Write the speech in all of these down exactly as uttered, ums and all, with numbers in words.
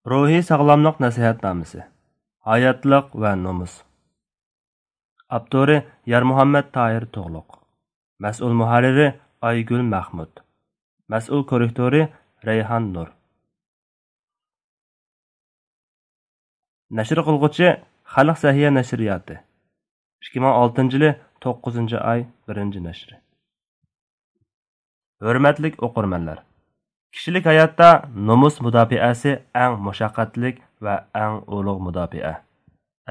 روھىي ساغلاملىق نەسىھەتنامىسى. ھاياتلىق ۋە نومۇس. ئاپتورى يارمۇھەممەت تاھىر تۇغلۇق. مەسئۇل مۇھەررىرى ئايگۈل مەخمۇت. مەسئۇل كوررېكتورى رەيھان نۇر. نەشر قىلغۇچى خەلق سەھىيە نەشرىياتى. ئىككى مىڭ ئالتىنچى يىلى توققۇزىنچى ئاي، بىرىنچى نەشرى. ھۆرمەتلىك ئوقۇرمەنلەر! كىشىلىك ھاياتتا نومۇس مۇداپىئەسى ئەڭ مۇشەققەتلىك ۋە ئەڭ ئۇلۇغ مۇداپىئە.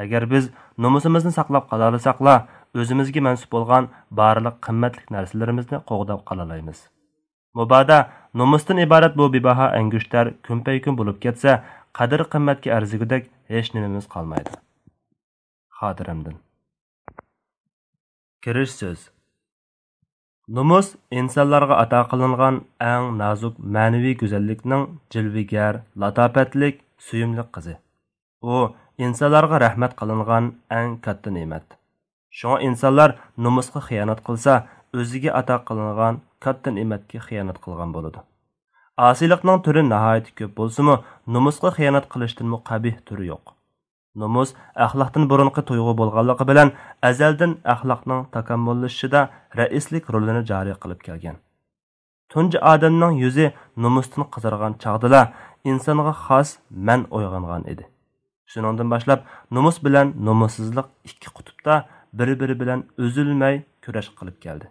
ئەگەر بىز نومۇسىمىزنى ساقلاپ قالالىساقلا، ئۆزىمىزگە مەنسۇپ بولغان بارلىق قىممەتلىك نەرسىلىرىمىزنى قوغداپ قالالايمىز. مۇبادا نومۇستىن ئىبارەت بۇ بىباھا ئەڭگۈشتەر كۈنپەيكۈن بولۇپ كەتسە، قەدىر-قىممەتكە ئەرزىگۈدەك ھېچ نېمىمىز قالمايدۇ. خاتىرەمدىن. كىرىش سۆز. نومۇس ئىنسانلارغا ئاتا قىلىنغان ئەڭ نازۇك مەنىۋى گۈزەللىكنىڭ جىلۋىگەر، لاتاپەتلىك، سۆيۈملۈك قىزى. ئۇ ئىنسانلارغا رەھمەت قىلىنغان ئەڭ كاتتا نېمەت. شۇڭا ئىنسانلار نومۇسقا خىيانەت قىلسا، ئۆزىگە ئاتا قىلىنغان كاتتا نېمەتكە خىيانەت قىلغان بولىدۇ. ئاسىيلىقنىڭ تۈرى ناھايىتى كۆپ بولسىمۇ، نومۇسقا خىيانەت قىلىشتىنمۇ قەبىھ تۈرى يوق. نومۇس ئەخلاقتىن بۇرۇنقى تۇيغۇ بولغانلىقى بىلەن، ئەزەلدىن ئەخلاقنىڭ تاكامۇللىشىشىدا رەئىسلىك رولىنى جارى قىلىپ كەلگەن. تۇنجى ئادەمنىڭ يۈزى نومۇستىن قىزارغان چاغدىلا ئىنسانغا خاس مەن ئويغانغان ئىدى. شۇنىڭدىن باشلاپ نومۇس بىلەن نومۇسسىزلىق ئىككى قۇتۇپتا بىر-بىرى بىلەن ئۈزۈلمەي كۈرەش قىلىپ كەلدى.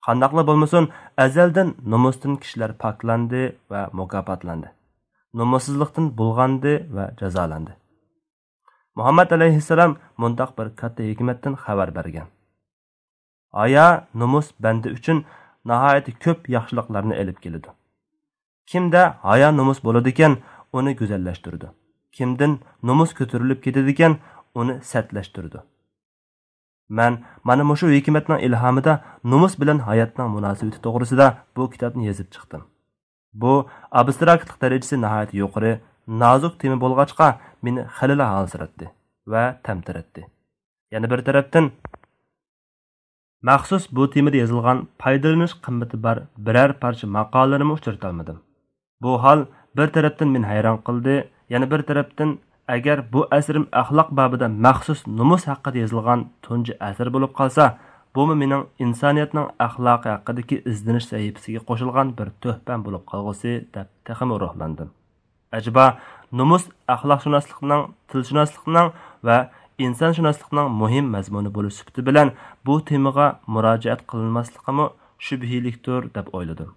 قانداقلا بولمىسۇن، ئەزەلدىن نومۇستىن كىشىلەر پاكلاندى ۋە مۇكاپاتلاندى. نومۇسسىزلىقتىن بۇلغاندى ۋە جازالاندى. مۇھەممەد ئەلەيھىسسالام مۇنداق بىر كاتتا ھېكمەتتىن خەۋەر بەرگەن. ھايا، نومۇس بەندە ئۈچۈن ناھايىتى كۆپ ياخشىلىقلارنى ئېلىپ كېلىدۇ. كىمدە ھايا، نومۇس بولىدىكەن، ئۇنى گۈزەللەشتۈرىدۇ. كىمدىن نومۇس كۆتۈرۈلۈپ كېتىدىكەن، ئۇنى سەتلەشتۈرىدۇ. مەن مانا مۇشۇ ھېكمەتنىڭ ئىلھامىدا نومۇس بىلەن ھاياتنىڭ مۇناسىۋىتى توغرىسىدا بۇ كىتابنى يېزىپ چىقتىم. بۇ ئابستراكتلىق دەرىجىسى ناھايىتى يۇقىرى، نازۇك تېما بولغاچقا، مېنى خېلىلا ھالسىراتتى ۋە تەمتىرەتتى. يەنە بىر تەرەپتىن، مەخسۇس بۇ تېمىدا يېزىلغان پايدىلىنىش قىممىتى بار بىرەر پارچە ماقالىنىمۇ ئۇچرىتالمىدىم. بۇ ھال بىر تەرەپتىن مېنى ھەيران قىلدى، يەنە بىر تەرەپتىن، ئەگەر بۇ ئەسىرىم ئەخلاق بابىدا مەخسۇس نومۇس ھەققىدە يېزىلغان تۇنجى ئەسەر بولۇپ قالسا، بۇمۇ مېنىڭ ئىنسانىيەتنىڭ ئەخلاقى ھەققىدىكى ئىزدىنىش سەھىپىسىگە قوشۇلغان بىر تۆھپەم بولۇپ قالغۇسى دەپ تېخىمۇ روھلاندىم. ئەجەبا، نومۇس ئەخلاقشۇناسلىقنىڭ، تىلشۇناسلىقنىڭ ۋە ئىنسانشۇناسلىقنىڭ مۇھىم مەزمۇنى بولۇش سۈپىتى بىلەن بۇ تېمىغا مۇراجىئەت قىلىنماسلىقىمۇ شۈبھىلىكتۇر دەپ ئويلىدىم.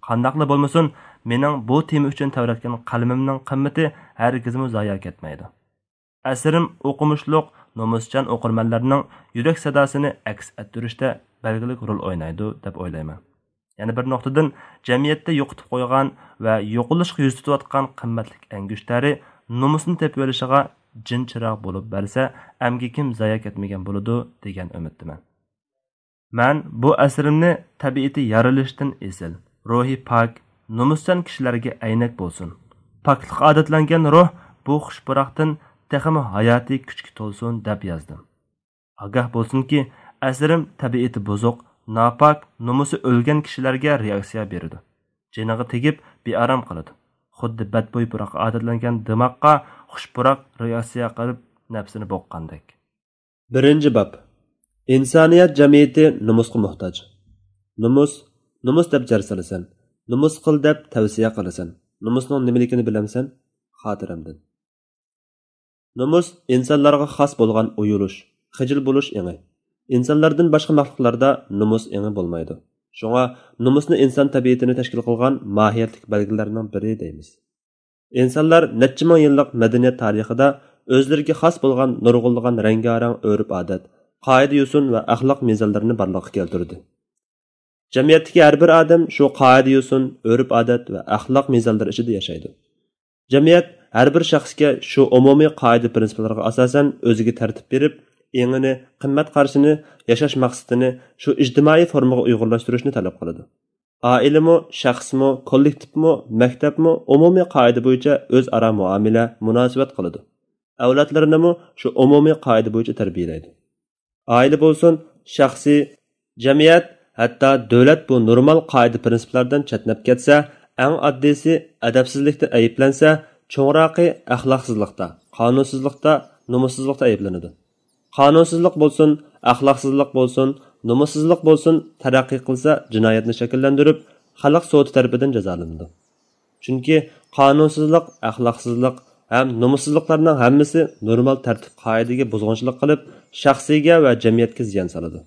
قانداقلا بولمىسۇن، مېنىڭ بۇ تېما ئۈچۈن تەۋرەتكەن قەلىمىمنىڭ قىممىتى ھەرگىزمۇ زايا كەتمەيدۇ. ئەسىرىم ئوقۇمۇشلۇق، نومۇسچان ئوقۇرمەنلەرنىڭ يۈرەك ساداسىنى ئەكس ئەتتۈرۈشتە بەلگىلىك رول ئوينايدۇ دەپ ئويلايمەن. يەنە بىر نۇقتىدىن، جەمئىيەتتە يوقىتىپ قويغان ۋە يوقىلىشقا يۈز تۇتۇۋاتقان قىممەتلىك ئەنگۈشتەرى نومۇسنى تېپىۋېلىشىغا جىن چىراغ بولۇپ بەرسە، ئەمگىكىم زايا كەتمىگەن بولىدۇ، دېگەن ئۈمىدتىمەن. مەن بۇ ئەسىرىمنى تەبىئىتى يارىلىشتىن ئېسىل، روھى پاك، نومۇسچان كىشىلەرگە ئەينەك بولسۇن، پاكلىققا ئادەتلەنگەن روھ بۇ خۇش پۇراقتىن تېخىمۇ ھاياتىي كۈچكە تولسۇن دەپ يازدىم. ئاگاھ بولسۇنكى، ئەسىرىم تەبىئىتى بۇزۇق، ناپاك، نومۇسى ئۆلگەن كىشىلەرگە رېئاكسىيە بېرىدۇ. جېنىغا تېگىپ، بىئارام قىلىدۇ. خۇددى بەتبۇي پۇراققا ئادەتلەنگەن دىماغقا خۇش پۇراق رېئاكسىيە قىلىپ، نەپسىنى بوغقاندەك. بىرىنچى باب. ئىنسانىيەت جەمئىيىتى نومۇسقا موھتاج. نومۇس، نومۇس دەپ جار سالىسەن. نومۇس قىل دەپ تەۋسىيە قىلىسەن. نومۇسنىڭ نېمىلىكىنى بىلەمسەن؟ خاتىرەمدىن. نومۇس ئىنسانلارغا خاس بولغان ئۇيۇلۇش، خىجىل بولۇش ئېڭى. ئىنسانلاردىن باشقا مەخلۇقلاردا نومۇس ئېڭى بولمايدۇ. شۇڭا نومۇسنى ئىنسان تەبىئىتىنى تەشكىل قىلغان ماھىيەتلىك بەلگىلەرنىڭ بىرى دەيمىز. ئىنسانلار نەچچە مىڭ يىللىق مەدەنىيەت تارىخىدا ئۆزلىرىگە خاس بولغان نۇرغۇنلىغان رەڭگارەڭ ئۆرپ-ئادەت، قائىدە-يوسۇن ۋە ئەخلاق مىزانلىرىنى بارلىققا كەلتۈردى. جەمئىيەتتىكى ھەر بىر ئادەم شۇ قائىدە-يوسۇن، ئۆرپ-ئادەت ۋە ئەخلاق مىزانلىرى ئىچىدە ياشايدۇ. جەمئىيەت ھەر بىر شەخسكە شۇ ئومۇمىي قائىدە-پىرىنسىپلارغا ئاساسەن ئۆزىگە تەرتىپ بېرىپ، ئېڭىنى، قىممەت قارىشىنى، ياشاش مەقسىتىنى شۇ ئىجتىمائىي فورمىغا ئۇيغۇنلاشتۇرۇشنى تەلەپ قىلىدۇ. ئائىلىمۇ، شەخسمۇ، كوللېكتىپمۇ، مەكتەپمۇ ئومۇمىي قائىدە بويىچە ئۆزئارا مۇئامىلە، مۇناسىۋەت قىلىدۇ. ئەۋلادلىرىنىمۇ شۇ ئومۇمىي قائىدە بويىچە تەربىيەلەيدۇ. ئائىلە بولسۇن، شەخسىي، جەمئىيەت، ھەتتا دۆلەت بۇ نورمال قائىدە-پىرىنسىپلاردىن چەتنەپ كەتسە، ئەڭ ئاددىيسى ئەدەپسىزلىكتە ئەيىبلەنسە، چوڭراقى ئەخلاقسىزلىقتا، قانۇنسىزلىقتا، نومۇسسىزلىقتا ئەيىبلىنىدۇ. قانۇنسىزلىق بولسۇن، ئەخلاقسىزلىق بولسۇن، نومۇسسىزلىق بولسۇن، تەرەققىي قىلسا، جىنايەتنى شەكىللەندۈرۈپ، خەلق سوتى تەرىپىدىن جازالىنىدۇ. چۈنكى قانۇنسىزلىق، ئەخلاقسىزلىق ھەم نومۇسسىزلىقلارنىڭ ھەممىسى نورمال تەرتىپ-قائىدىگە بۇزغۇنچىلىق قىلىپ، شەخسىيگە ۋە جەمئىيەتكە زىيان سالىدۇ.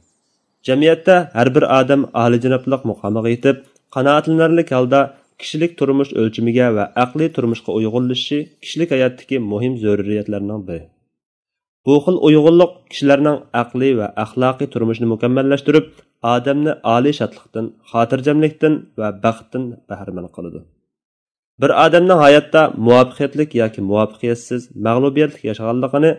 جەمئىيەتتە ھەر بىر ئادەم ئالىيجانابلىق مۇقامىغا يېتىپ، قانائەتلىنەرلىك ھالدا كىشىلىك تۇرمۇش ئۆلچىمىگە ۋە ئەقلىي تۇرمۇشقا ئۇيغۇنلىشىشى كىشىلىك ھاياتتىكى مۇھىم زۆرۈرىيەتلەرنىڭ بىرى. بۇ خىل ئۇيغۇنلۇق كىشىلەرنىڭ ئەقلىي ۋە ئەخلاقىي تۇرمۇشىنى مۇكەممەللەشتۈرۈپ، ئادەمنى ئالىي شادلىقتىن، خاتىرجەملىكتىن ۋە بەختتىن بەھرىمەن قىلىدۇ. بىر ئادەمنىڭ ھاياتتا مۇۋەپپەقىيەتلىك ياكى مۇۋەپپەقىيەتسىز، مەغلۇبىيەتلىك ياشىغانلىقىنى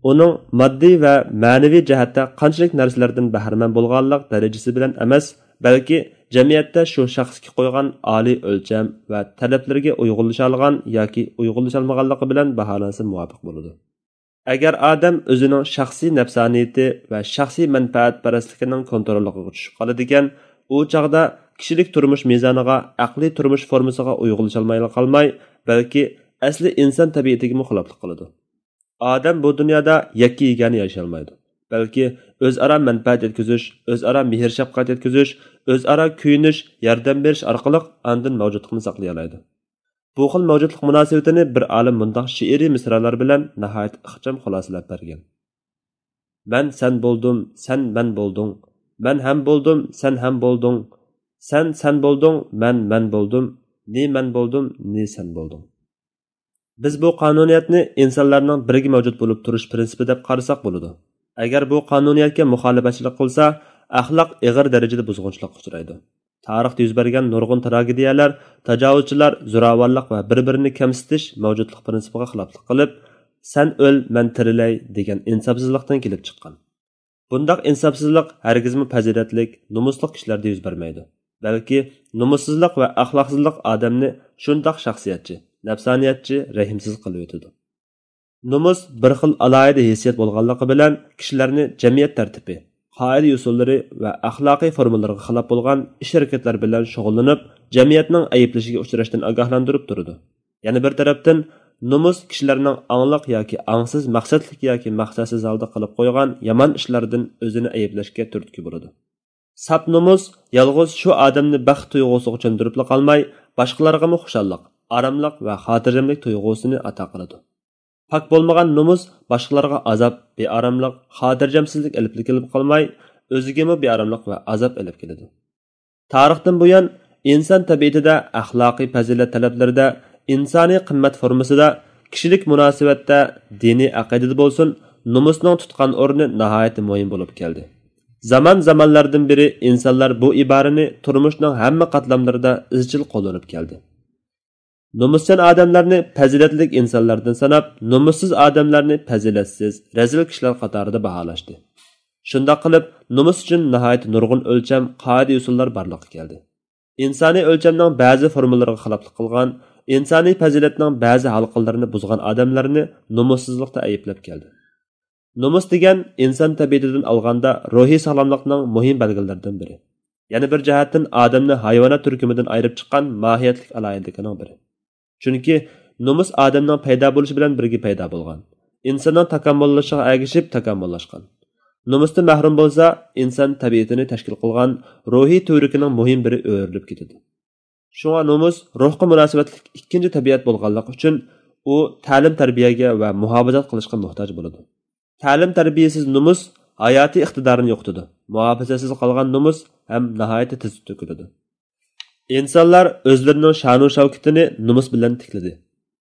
ئۇنىڭ ماددىي ۋە مەنىۋى جەھەتتە قانچىلىك نەرسىلەردىن بەھرىمەن بولغانلىق دەرىجىسى بىلەن ئەمەس، بەلكى جەمئىيەتتە شۇ شەخسكە قويغان ئالىي ئۆلچەم ۋە تەلەپلىرىگە ئۇيغۇنلىشالىغان ياكى ئۇيغۇنلىشالمىغانلىقى بىلەن باھالانسا مۇۋاپىق بولىدۇ. ئەگەر ئادەم ئۆزىنىڭ شەخسىي نەپسانىيىتى ۋە شەخسىي مەنپەئەتپەرەسلىكىنىڭ كونتروللۇقىغا چۈشۈپ قالىدىكەن، ئۇ چاغدا كىشىلىك تۇرمۇش مىزانىغا، ئەقلىي تۇرمۇش فورمىسىغا ئۇيغۇنلىشالمايلا قالماي، بەلكى ئەسلى ئىنسان تەبىئىتىگىمۇ خىلاپلىق قىلىدۇ. ئادەم بۇ دۇنيادا يەككە يېگانە ياشىيالمايدۇ، بەلكى ئۆزئارا مەنپەئەت يەتكۈزۈش، ئۆزئارا مېھىر-شەپقەت يەتكۈزۈش، ئۆزئارا كۆيۈنۈش، ياردەم بېرىش ئارقىلىق ئاندىن مەۋجۇتلۇقنى ساقلىيالايدۇ. بۇ خىل مەۋجۇتلۇق مۇناسىۋىتىنى بىر ئالىم مۇنداق شېئىرىي مىسرالار بىلەن ناھايىتى ئىخچام خۇلاسىلەپ بەرگەن: مەن سەن بولدۇم، سەن مەن بولدۇڭ، مەن ھەم بولدۇم، سەن ھەم بولدۇڭ، سەن سەن بولدۇڭ، مەن مەن بولدۇم، نى مەن بولدۇم، نى سەن بولدۇڭ. بىز بۇ قانۇنىيەتنى ئىنسانلارنىڭ بىرگە مەۋجۇت بولۇپ تۇرۇش پىرىنسىپى دەپ قارىساق بولىدۇ. ئەگەر بۇ قانۇنىيەتكە مۇخالىپەتچىلىك قىلسا، ئەخلاق ئېغىر دەرىجىدە بۇزغۇنچىلىققا ئۇچرايدۇ. تارىختا يۈز بەرگەن نۇرغۇن تراگېدىيەلەر، تاجاۋۇزچىلار، زوراۋانلىق ۋە بىر-بىرىنى كەمسىتىش مەۋجۇتلۇق پىرىنسىپىغا خىلاپلىق قىلىپ، «سەن ئۆل، مەن تىرىلەي» دېگەن ئىنساپسىزلىقتىن كېلىپ چىققان. بۇنداق ئىنساپسىزلىق ھەرگىزمۇ پەزىلەتلىك، نومۇسلۇق كىشىلەردە يۈز بەرمەيدۇ. بەلكى نومۇسسىزلىق ۋە ئەخلاقسىزلىق ئادەمنى شۇنداق شەخسىيەتچى، نەپسانىيەتچى، رەھىمسىز قىلىۋېتىدۇ. نومۇس بىر خىل ئالاھىدە ھېسسىيات بولغانلىقى بىلەن، كىشىلەرنى جەمئىيەت تەرتىپى، قائىدە-يوسۇنلىرى ۋە ئەخلاقىي فورمىلىرىغا خىلاپ بولغان ئىش-ھەرىكەتلەر بىلەن شۇغۇللىنىپ، جەمئىيەتنىڭ ئەيىبلىشىگە ئۇچراشتىن ئاگاھلاندۇرۇپ تۇرىدۇ. يەنە بىر تەرەپتىن، نومۇس كىشىلەرنىڭ ئاڭلىق ياكى ئاڭسىز، مەقسەتلىك ياكى مەقسەتسىز ھالدا قىلىپ قويغان يامان ئىشلاردىن ئۆزىنى ئەيىبلەشكە تۈرتكە بولىدۇ. ساپ نومۇس يالغۇز شۇ ئادەمنى بەخت تۇيغۇسىغا چۆمدۈرۈپلا قالماي، باشقىلارغىمۇ خۇشاللىق، ئاراملىق ۋە خاتىرجەملىك تۇيغۇسىنى ئاتا قىلىدۇ. پاك بولمىغان نومۇس باشقىلارغا ئازاب، بىئاراملىق، خاتىرجەمسىزلىك ئېلىپلا كېلىپ قالماي، ئۆزىگىمۇ بىئاراملىق ۋە ئازاب ئېلىپ كېلىدۇ. تارىختىن بۇيان، ئىنسان تەبىئىتىدە، ئەخلاقىي پەزىلەت تەلەپلىرىدە، ئىنسانىي قىممەت فورمىسىدا، كىشىلىك مۇناسىۋەتتە، دىنىي ئەقىدىدە بولسۇن، نومۇسنىڭ تۇتقان ئورنى ناھايىتى مۇھىم بولۇپ كەلدى. زامان زامانلاردىن بېرى ئىنسانلار بۇ ئىبارىنى تۇرمۇشنىڭ ھەممە قاتلاملىرىدا ئىزچىل قوللىنىپ كەلدى. نومۇسچان ئادەملەرنى پەزىلەتلىك ئىنسانلاردىن ساناپ، نومۇسسىز ئادەملەرنى پەزىلەتسىز، رەزىل كىشىلەر قاتارىدا باھالاشتى. شۇنداق قىلىپ، نومۇس ئۈچۈن ناھايىتى نۇرغۇن ئۆلچەم، قائىدە-يوسۇنلار بارلىققا كەلدى. ئىنسانىي ئۆلچەمنىڭ بەزى فورمىلىرىغا خىلاپلىق قىلغان، ئىنسانىي پەزىلەتنىڭ بەزى ھالقىلىرىنى بۇزغان ئادەملەرنى نومۇسسىزلىقتا ئەيىبلەپ كەلدى. نومۇس دېگەن ئىنسان تەبىئىتىدىن ئالغاندا روھىي ساغلاملىقنىڭ مۇھىم بەلگىلىرىدىن بىرى. يەنە بىر جەھەتتىن ئادەمنى ھايۋانات تۈركۈمىدىن ئايرىپ چىققان ماھىيەتلىك ئالاھىدىلىكىنىڭ بىرى. چۈنكى نومۇس ئادەمنىڭ پەيدا بولۇشى بىلەن بىرگە پەيدا بولغان. ئىنساننىڭ تاكامۇللىشىشىغا ئەگىشىپ تاكامۇللاشقان. نومۇستىن مەھرۇم بولسا، ئىنسان تەبىئىتىنى تەشكىل قىلغان روھىي تۈۋرۈكىنىڭ مۇھىم بىرى ئۆرۈلۈپ كېتىدۇ. شۇڭا نومۇس روھقا مۇناسىۋەتلىك ئىككىنچى تەبىئەت بولغانلىقى ئۈچۈن، ئۇ تەلىم-تەربىيەگە ۋە مۇھاپىزەت قىلىشقا موھتاج بولىدۇ. تەلىم-تەربىيەسىز نومۇس ھاياتىي ئىقتىدارىنى يوقىتىدۇ، مۇھاپىزەتسىز قالغان نومۇس ھەم ناھايىتى تېز تۆكۈلىدۇ. ئىنسانلار ئۆزلىرىنىڭ شانۇ-شەۋكىتىنى نومۇس بىلەن تىكلىدى.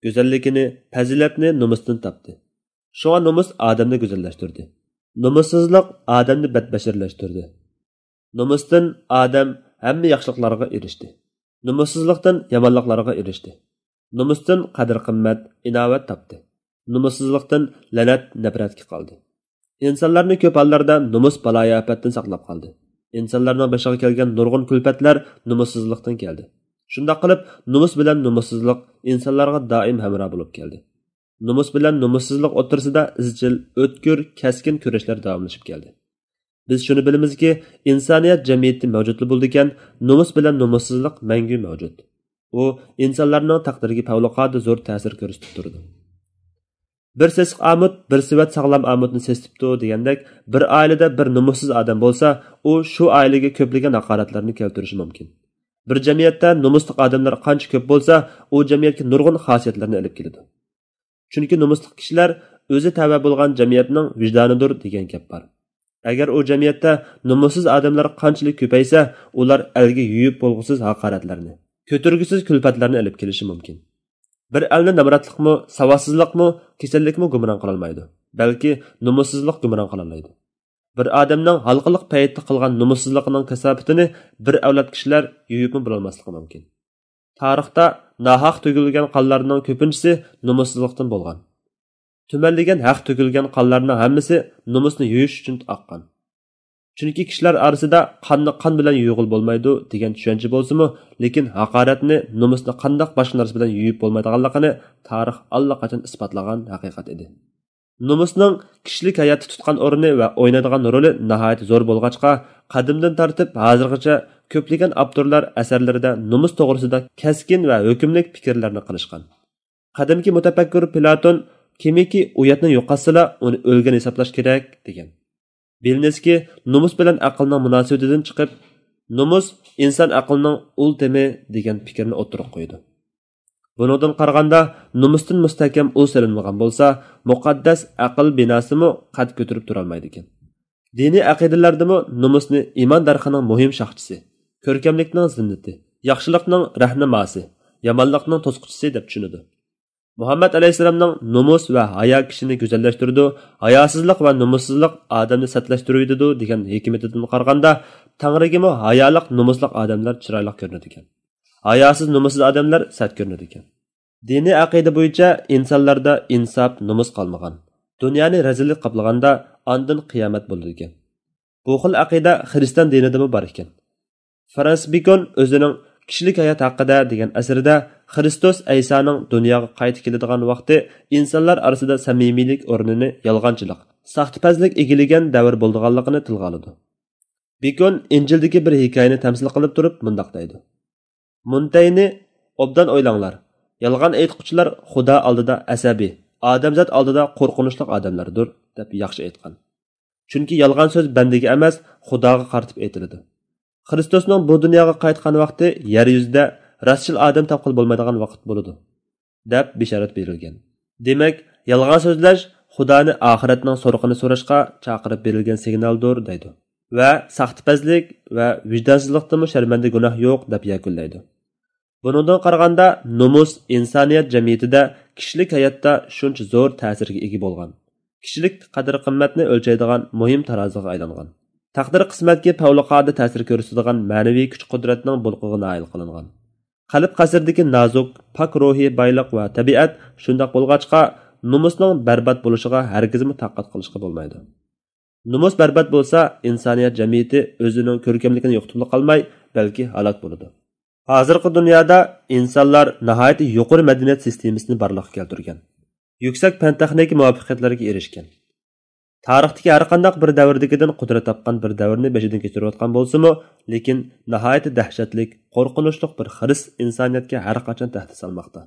گۈزەللىكىنى، پەزىلەتنى نومۇستىن تاپتى. شۇڭا نومۇس ئادەمنى گۈزەللەشتۈردى. نومۇسسىزلىق ئادەمنى بەتبەشىرلەشتۈردى. نومۇستىن ئادەم ھەممە ياخشىلىقلارغا ئېرىشتى. نومۇسسىزلىقتىن يامانلىقلارغا ئېرىشتى. نومۇستىن قەدىر-قىممەت، ئىناۋەت تاپتى. نومۇسسىزلىقتىن لەنەت، نەپرەتكە قالدى. ئىنسانلارنى كۆپ ھاللاردا نومۇس بالايىئاپەتتىن ساقلاپ قالدى. ئىنسانلارنىڭ بېشىغا كەلگەن نۇرغۇن كۈلپەتلەر نومۇسسىزلىقتىن كەلدى. شۇنداق قىلىپ، نومۇس بىلەن نومۇسسىزلىق ئىنسانلارغا دائىم ھەمراھ بولۇپ كەلدى. نومۇس بىلەن نومۇسسىزلىق ئوتتۇرىسىدا ئىزچىل، ئۆتكۈر، كەسكىن كۈرەشلەر داۋاملىشىپ كەلدى. بىز شۇنى بىلىمىزكى، ئىنسانىيەت جەمئىيىتى مەۋجۇتلا بولىدىكەن، نومۇس بىلەن نومۇسسىزلىق مەڭگۈ مەۋجۇت. ئۇ ئىنسانلارنىڭ تەقدىرىگە پەۋقۇلئاددە زور تەسىر كۆرسىتىپ تۇرىدۇ. بىر سېسىق ئامۇت بىر سېۋەت ساغلام ئامۇتنى سېسىتىپتۇ دېگەندەك، بىر ئائىلىدە بىر نومۇسسىز ئادەم بولسا، ئۇ شۇ ئائىلىگە كۆپلىگەن ھاقارەتلەرنى كەلتۈرۈشى مۇمكىن. بىر جەمئىيەتتە نومۇسلۇق ئادەملەر قانچە كۆپ بولسا، ئۇ جەمئىيەتكە نۇرغۇن خاسىيەتلەرنى ئېلىپ كېلىدۇ. چۈنكى نومۇسلۇق كىشىلەر ئۆزى تەۋە بولغان جەمئىيەتنىڭ ۋىجدانىدۇر دېگەن گەپ بار. ئەگەر ئۇ جەمئىيەتتە نومۇسسىز ئادەملەر قانچىلىك كۆپەيسە، ئۇلار ئەلگە يۇيۇپ بولغۇسىز ھاقارەتلەرنى، كۆتۈرگۈسىز كۈلپەتلەرنى ئېلىپ كېلىشى مۇمكىن. بىر ئەلنى نامراتلىقمۇ، ساۋاتسىزلىقمۇ، كېسەللىكمۇ گۇمران قىلالمايدۇ، بەلكى نومۇسسىزلىق گۇمران قىلالايدۇ. بىر ئادەمنىڭ ھالقىلىق پەيتتە قىلغان نومۇسسىزلىقىنىڭ كاساپىتىنى بىر ئەۋلاد كىشىلەر يۇيۇپمۇ بولالماسلىقى مۇمكىن. تارىختا ناھەق تۆكۈلگەن قانلارنىڭ كۆپىنچىسى نومۇسسىزلىقتىن بولغان. تۈمەنلىگەن ھەق تۆكۈلگەن قانلارنىڭ ھەممىسى نومۇسنى يۇيۇش ئۈچۈن ئاققان. چۈنكى كىشىلەر ئارىسىدا قاننى قان بىلەن يۇيغىلى بولمايدۇ دېگەن چۈشەنچە بولسىمۇ، لېكىن ھاقارەتنى، نومۇسنى قانداق باشقا نەرسە بىلەن يۇيۇپ بولمايدىغانلىقىنى تارىخ ئاللىقاچان ئىسپاتلىغان ھەقىقەت ئىدى. نومۇسنىڭ كىشىلىك ھاياتتا تۇتقان ئورنى ۋە ئوينايدىغان رولى ناھايىتى زور بولغاچقا، قەدىمدىن تارتىپ ھازىرغىچە كۆپلىگەن ئاپتورلار ئەسەرلىرىدە نومۇس توغرىسىدا كەسكىن ۋە ھۆكۈملۈك پىكىرلەرنى قىلىشقان. قەدىمكى مۇتەپەككۇر پلاتون، «كىمكى ئۇ ياتنى يوقاتسىلا، ئۇنى ئۆلگەن ھېسابلاش كېرەك» دېگەن. بىلنىسكى نومۇس بىلەن ئەقىلنىڭ مۇناسىۋىتىدىن چىقىپ، «نومۇس ئىنسان ئەقلىنىڭ ئۇلتىمى» دېگەن پىكىرنى ئوتتۇرىغا قويىدۇ. بۇنىڭدىن قارىغاندا، نومۇستىن مۇستەھكەم ئۇل سېلىنمىغان بولسا، مۇقەددەس ئەقىل بىناسىمۇ قەد كۆتۈرۈپ تۇرالمايدىكەن. دىنىي ئەقىدىلەردىمۇ نومۇسنى ئىمان دەرىخىنىڭ مۇھىم شاخچىسى، كۆركەملىكنىڭ زىننىتى، ياخشىلىقنىڭ رەھنىماسى، يامانلىقنىڭ توسقۇچىسى دەپ چۈشىنىدۇ. مۇھەممەد ئەلەيھىسسالامنىڭ نومۇس ۋە ھايا كىشىنى گۈزەللەشتۈرىدۇ، ھاياسىزلىق ۋە نومۇسسىزلىق ئادەمنى سەتلەشتۈرۈۋېتىدۇ دېگەن ھېكمىتىدىن قارىغاندا، تەڭرىگىمۇ ھايالىق، نومۇسلۇق ئادەملەر چىرايلىق كۆرۈنىدىكەن. ھاياسىز، نومۇسسىز ئادەملەر سەت كۆرۈنىدىكەن. دىنىي ئەقىدە بويىچە ئىنسانلاردا ئىنساپ، نومۇس قالمىغان. دۇنيانى رەزىللىك قاپلىغاندا، ئاندىن قىيامەت بولىدىكەن. بۇ خىل ئەقىدە خىرىستىيان دىنىدىمۇ بار ئىكەن. فرانس بېكون ئۆزىنىڭ كىشىلىك ھايات ھەققىدە دېگەن ئەسىرىدە خىرىستوس ئەيسانىڭ دۇنياغا قايتا كېلىدىغان ۋاقتى، ئىنسانلار ئارىسىدا سەمىمىيلىك ئورنىنى يالغانچىلىق، ساختىپەزلىك ئىگىلىگەن دەۋر بولىدىغانلىقىنى تىلغا ئالىدۇ. بېكون ئىنجىلدىكى بىر ھېكايىنى تەمسىل قىلىپ تۇرۇپ مۇنداق دەيدۇ: «مونتەينى ئوبدان ئويلاڭلار، يالغان ئېيتقۇچىلار خۇدا ئالدىدا ئەسەبىي، ئادەمزات ئالدىدا قورقۇنچلۇق ئادەملەردۇر» دەپ ياخشى ئېيتقان. چۈنكى يالغان سۆز بەندىگە ئەمەس، خۇداغا قارىتىپ ئېيتىلىدۇ. خىرىستوسنىڭ بۇ دۇنياغا قايتقان ۋاقتى يەر يۈزىدە راستچىل ئادەم تاپقىلى بولمايدىغان ۋاقىت بولىدۇ، دەپ بېشارەت بېرىلگەن. دېمەك، يالغان سۆزلەش خۇدانى ئاخىرەتنىڭ سورىقىنى سوراشقا چاقىرىپ بېرىلگەن سىگنالدۇر، دەيدۇ. ۋە ساختىپەزلىك ۋە ۋىجدانسىزلىقتىنمۇ شەرمەندە گۇناھ يوق، دەپ يەكۈنلەيدۇ. بۇنىڭدىن قارىغاندا، نومۇس ئىنسانىيەت جەمئىيىتىدە كىشىلىك ھاياتتا شۇنچە زور تەسىرگە ئىگە بولغان، كىشىلىك قەدىر-قىممەتنى ئۆلچەيدىغان مۇھىم تارازىغا ئايلانغان. تەقدىر-قىسمەتكە پەۋقۇلئاددە تەسىر كۆرسىتىدىغان مەنىۋى كۈچ-قۇدرەتنىڭ بۇلقىغا نائىل قىلىنغان. قەلب قەسرىدىكى نازۇك، پاك روھىي بايلىق ۋە تەبىئەت شۇنداق بولغاچقا، نومۇسنىڭ بەربات بولۇشىغا ھەرگىزمۇ تاقەت قىلىشقا بولمايدۇ. نومۇس بەربات بولسا، ئىنسانىيەت جەمئىيىتى ئۆزىنىڭ كۆركەملىكىنى يوقىتىپلا قالماي، بەلكى ھالاك بولىدۇ. ھازىرقى دۇنيادا ئىنسانلار ناھايىتى يۇقىرى مەدەنىيەت سىستېمىسىنى بارلىققا كەلتۈرگەن، يۈكسەك پەن-تېخنىكا مۇۋەپپەقىيەتلىرىگە ئېرىشكەن. تارىختىكى ھەرقانداق بىر دەۋردىكىدىن قۇدرەت تاپقان بىر دەۋرنى بېشىدىن كەچۈرۈۋاتقان بولسىمۇ، لېكىن ناھايىتى دەھشەتلىك، قورقۇنچلۇق بىر خىرىس ئىنسانىيەتكە ھەر قاچان تەھدىت سالماقتا.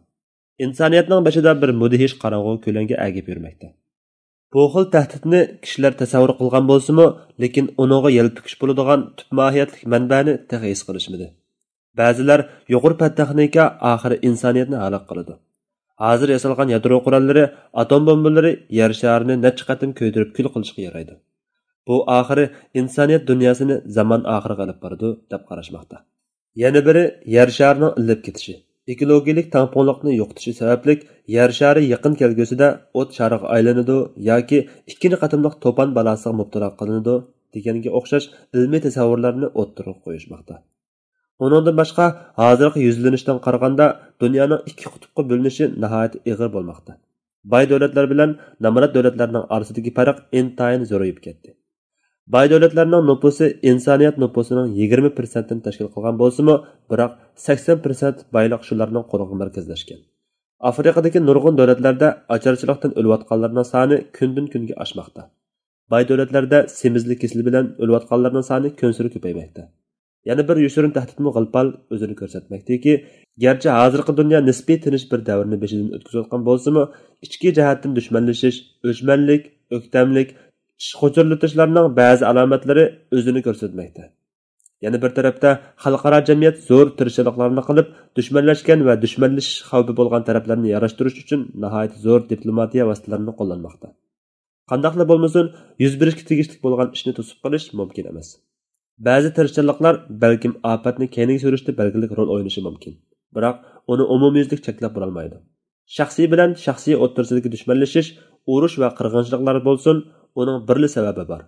ئىنسانىيەتنىڭ بېشىدا بىر مۇدھىش قاراڭغۇ كۆلەڭگە ئەگىپ يۈرمەكتە. بۇ خىل تەھدىتنى كىشىلەر تەسەۋۋۇر قىلغان بولسىمۇ، لېكىن ئۇنىڭغا يەل پۈكۈش بولىدىغان تۈپ ماھىيەتلىك مەنبەنى تېخى ھېس قىلىشمىدى. بەزىلەر يۇقىرى پەن تېخنىكا ئاخىرى ئىنسانىيەتنى ھالاك قىلىدۇ. ھازىر ياسالغان يادرو قوراللىرى، ئاتوم بومبىلىرى يەر شارىنى نەچچە قېتىم كۆيدۈرۈپ كۈل قىلىشقا يارايدۇ. بۇ ئاخىرى ئىنسانىيەت دۇنياسىنى زامان ئاخىرىغا ئېلىپ بارىدۇ، دەپ قاراشماقتا. يەنە بىرى يەر شارىنىڭ ئىللىپ كېتىشى. ئېكولوگىيىلىك تەڭپۇڭلۇقنى يوقىتىشى سەۋەبلىك يەر شارى يېقىن كەلگۈسىدە ئوت شارىغا ئايلىنىدۇ ياكى ئىككىنچى قېتىملىق توپان بالاسىغا مۇپتىلا قىلىنىدۇ دېگەنگە ئوخشاش ئىلمىي تەسەۋۋۇرلارنى ئوتتۇرىغا قويۇشماقتا. ئۇنىڭدىن باشقا، ھازىرقى يۈزلىنىشتىن قارىغاندا، دۇنيانىڭ ئىككى قۇتۇپقا بۆلۈنۈشى ناھايىتى ئېغىر بولماقتا. باي دۆلەتلەر بىلەن نامرات دۆلەتلەرنىڭ ئارىسىدىكى پەرق ئىنتايىن زورىيىپ كەتتى. باي دۆلەتلەرنىڭ نوپۇسى ئىنسانىيەت نوپۇسىنىڭ يىگىرمە پىرسەنتىنى تەشكىل قىلغان بولسىمۇ، بىراق سەكسەن پىرسەنت بايلىق شۇلارنىڭ قولىغا مەركەزلەشكەن. ئافرىقىدىكى نۇرغۇن دۆلەتلەردە ئاچارچىلىقتىن ئۆلۈۋاتقانلارنىڭ سانى كۈندىن-كۈنگە ئاشماقتا. باي دۆلەتلەردە سېمىزلىك كېسىلى بىلەن ئۆلۈۋاتقانلارنىڭ سانى كۈنسېرى كۆپەيمەكتە. يەنە بىر يوشۇرۇن تەھدىتمۇ غىل-پال ئۆزىنى كۆرسەتمەكتىكى، گەرچە ھازىرقى دۇنيا نىسپىي تىنچ بىر دەۋرنى بېشىدىن ئۆتكۈزۈۋاتقان بولسىمۇ، ئىچكى جەھەتتىن دۈشمەنلىشىش، ئۆچمەنلىك، ئۆكتەملىك، ئىچ غۇچۇرلىتىشلارنىڭ بەزى ئالامەتلىرى ئۆزىنى كۆرسەتمەكتە. يەنە بىر تەرەپتە، خەلقئارا جەمئىيەت زور تىرىشچانلىقلارنى قىلىپ، دۈشمەنلەشكەن ۋە دۈشمەنلىشىش خەۋپى بولغان تەرەپلەرنى ياراشتۇرۇش ئۈچۈن ناھايىتى زور دىپلوماتىيە ۋاسىتىلىرىنى قوللانماقتا. قانداقلا بولمىسۇن، يۈز بېرىشكە تېگىشلىك بولغان ئىشنى توسۇپ قېلىش مۇمكىن ئەمەس. بەزى تىرىشچانلىقلار بەلكىم ئاپەتنى كەينىگە سۈرۈشتە بەلگىلىك رول ئوينىشى مۇمكىن، بىراق ئۇنى ئومۇميۈزلۈك چەكلەپ بولالمايدۇ. شەخسىي بىلەن شەخسىي ئوتتۇرىسىدىكى دۈشمەنلىشىش، ئۇرۇش ۋە قىرغىنچىلىقلار بولسۇن، ئۇنىڭ بىرلا سەۋەبى بار.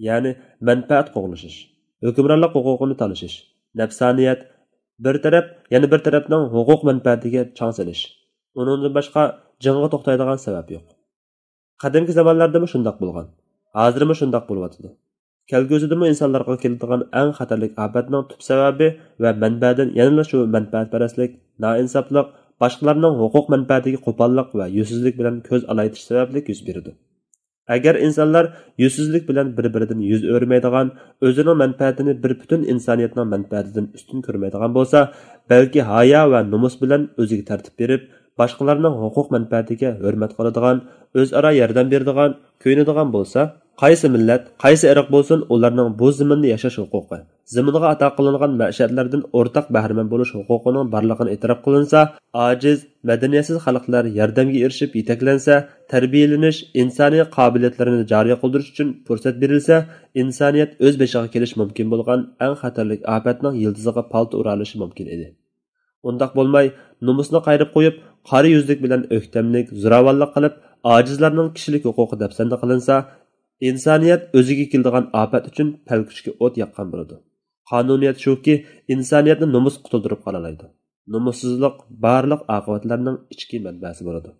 يەنى مەنپەئەت قوغلىشىش، ھۆكۈمرانلىق ھوقۇقىنى تالىشىش، نەپسانىيەت، بىر تەرەپ يەنە بىر تەرەپنىڭ ھوقۇق مەنپەئەتىگە چاڭ سېلىش. ئۇنىڭدىن باشقا جېڭىغا توختايدىغان سەۋەب يوق. قەدىمكى زامانلاردىمۇ شۇنداق بولغان. ھازىرمۇ شۇنداق بولۇۋاتىدۇ. كەلگۈسىدىمۇ ئىنسانلارغا كېلىدىغان ئەڭ خەتەرلىك ئاپەتنىڭ تۈپ سەۋەبى ۋە مەنبەدىن يەنىلا شۇ مەنپەئەتپەرەسلىك، نائىنساپلىق، باشقىلارنىڭ ھوقۇق مەنپەئەتىگە قوپاللىق ۋە يۈزسىزلىك بىلەن كۆز ئالايتىش سەۋەبلىك يۈز بېرىدۇ. ئەگەر ئىنسانلار يۈزسىزلىك بىلەن بىر-بىرىدىن يۈز ئۆرۈمەيدىغان، ئۆزىنىڭ مەنپەئەتىنى بىر پۈتۈن ئىنسانىيەتنىڭ مەنپەئەتىدىن ئۈستۈن كۆرمەيدىغان بولسا، بەلكى ھايا ۋە نومۇس بىلەن ئۆزىگە تەرتىپ بېرىپ، باشقىلارنىڭ ھوقۇق مەنپەئەتىگە ھۆرمەت قىلىدىغان، ئۆزئارا ياردەم بېرىدىغان، كۆيۈنىدىغان بولسا، قايسى مىللەت، قايسى ئىرق بولسۇن، ئۇلارنىڭ بۇ زېمىندا ياشاش ھوقۇقى، زېمىنغا ئاتا قىلىنغان مەشەدلەردىن ئورتاق بەھرىمەن بولۇش ھوقۇقىنىڭ بارلىقىنى ئېتىراپ قىلىنسا، ئاجىز، مەدەنىيەتسىز خەلقلەر ياردەمگە ئېرىشىپ يېتەكلەنسە، تەربىيەلىنىش، ئىنسانىي قابىلىيەتلىرىنى جارى قىلدۇرۇش ئۈچۈن پۇرسەت بېرىلسە، ئىنسانىيەت ئۆز بېشىغا كېلىشى مۇمكىن بولغان ئەڭ خەتەرلىك ئاپەتنىڭ يىلتىزىغا پالتا ئۇرالىشى مۇمكىن ئىدى. ئۇنداق بولماي، نومۇسنى قايرىپ قويۇپ، قارا يۈزلۈك بىلەن ئۆكتەملىك، زوراۋانلىق قىلىپ، ئاجىزلارنىڭ كىشىلىك ھوقۇقى دەپسەندە قىلىنسا، ئىنسانىيەت ئۆزىگە كېلىدىغان ئاپەت ئۈچۈن پەلكۈچكە ئوت ياققان بولىدۇ. قانۇنىيەت شۇكى، ئىنسانىيەتنى نومۇس قۇتۇلدۇرۇپ قالالايدۇ. نومۇسسىزلىق بارلىق ئاقىۋەتلەرنىڭ ئىچكى مەنبەسى بولىدۇ.